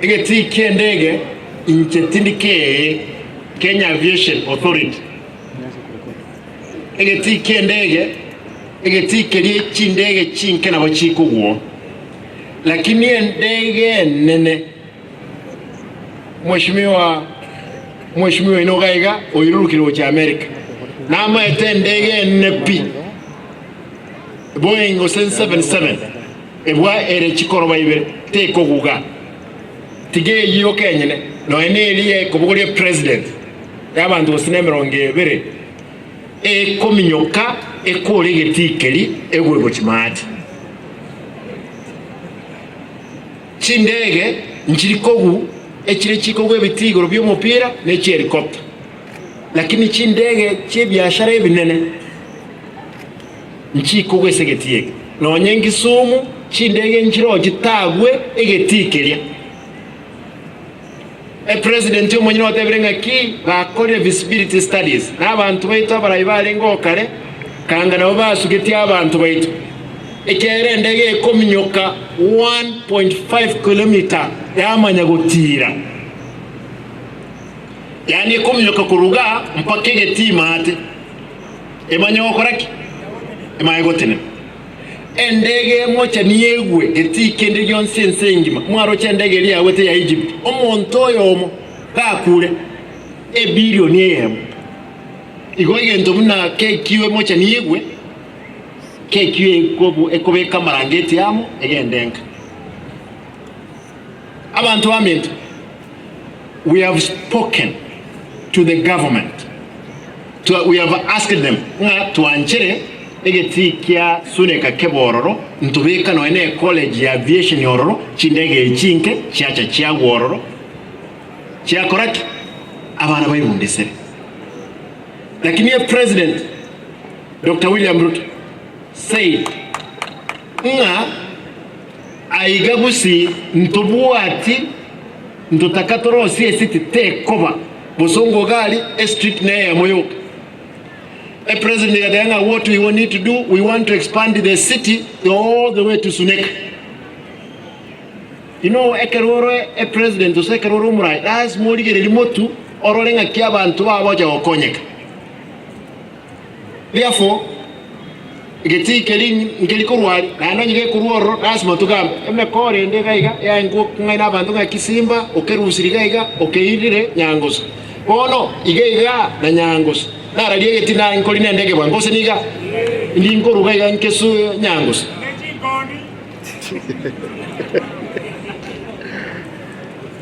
Egetii ki'endege inche tindi KAA, Kenya Aviation Authority. Egetii ki'endege, egetii keria chindege chinke nabo chikogwo, lakini endege enene, Mweshimiwa, mweshimiwa oino iga iga oirurukire gochia America, namaete endege enene pi, Boeing gose 777, ebwa ere chikoroba ibere, tekoguga. Tiga eyio yoka enyene, nonya neria ekobogoria president y'abanto gose nemerongo ebere, ekominyoka ekore egetii keria egwe gochia maate. Chindege nchiri kogu echire chikogwa ebitii igoro bi'omopira ne chihelikopta, lakini chindege chi'ebiashara ebinene nchikogwa ase egetii eke. Nonye Kisumu chindege nchiroo chitagwe egetii keria. Epresident omonyene otebire ng'a ki bakorire feasibility studies na abanto baito abarai barenge oo kare kanga nabo basugetie abanto baito ekiagera endege ekominyoka 1.5 kilometer yamanya gotiira yaani ekominyoka korwa igaa mpaka egetii maate emanye gokora ki? Emanye gotenena. Endege emocha niegwe getii kende gionsi ense engima. Mwaroche endege eria yagwete ya Egypt, omonto oyomo gakure ebilioni eyemo. Igo egento buna KQ emocha niegwe, KQ ekobeka amarangeti amo egende enka. Abanto baminto, we have spoken to the government, we have asked them ng'a twanchere egetii kia Suneka kebe ororo, ntobeka nonya ne ecollege ya aviation ororo, chindege echi chinke chiacha chiagwa ororo, chiakora ki? Abana baibundisire. Lakini epresident Doctor William Ruto said ng'a Aiga gose ntobwati ntotaka torosie esiti tekoba bosongo gari estreet neyemo yoka. E president egateba ng'a what we need to do we want to expand the city all the way to Suneka. You know ekero ore e president gose ekero ore omorai lasima origererie motu orore ng'aki abanto bagocha gokonyeka. Therefore, egetii keria nkeri korwa aria, naende onye gekorwa ororo, lasima togambe. Emekoro ende iga iga yaengwa okong'aina abanto ng'a Kisimba okerusiri iga iga okeirire Nyangoso. Bono iga iga na Nyangoso nararia egetii naye nkori nende egebwa gose niga ndi nkoruga iga nkesu Nyangoso.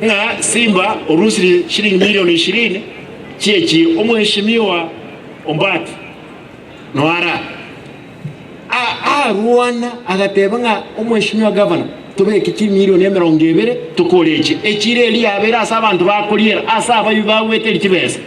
Ng'a Simba orusiri shilingi milioni ishirini chi'echiiro. Omweshimiwa Ombati noara arwana agateba ng'a omweshimiwa gavana tobeke chimilioni emerongo ebere tokore echi. Echiro eria yabeire ase abanto bakoriera ase abaibwi bagweteri chibesa.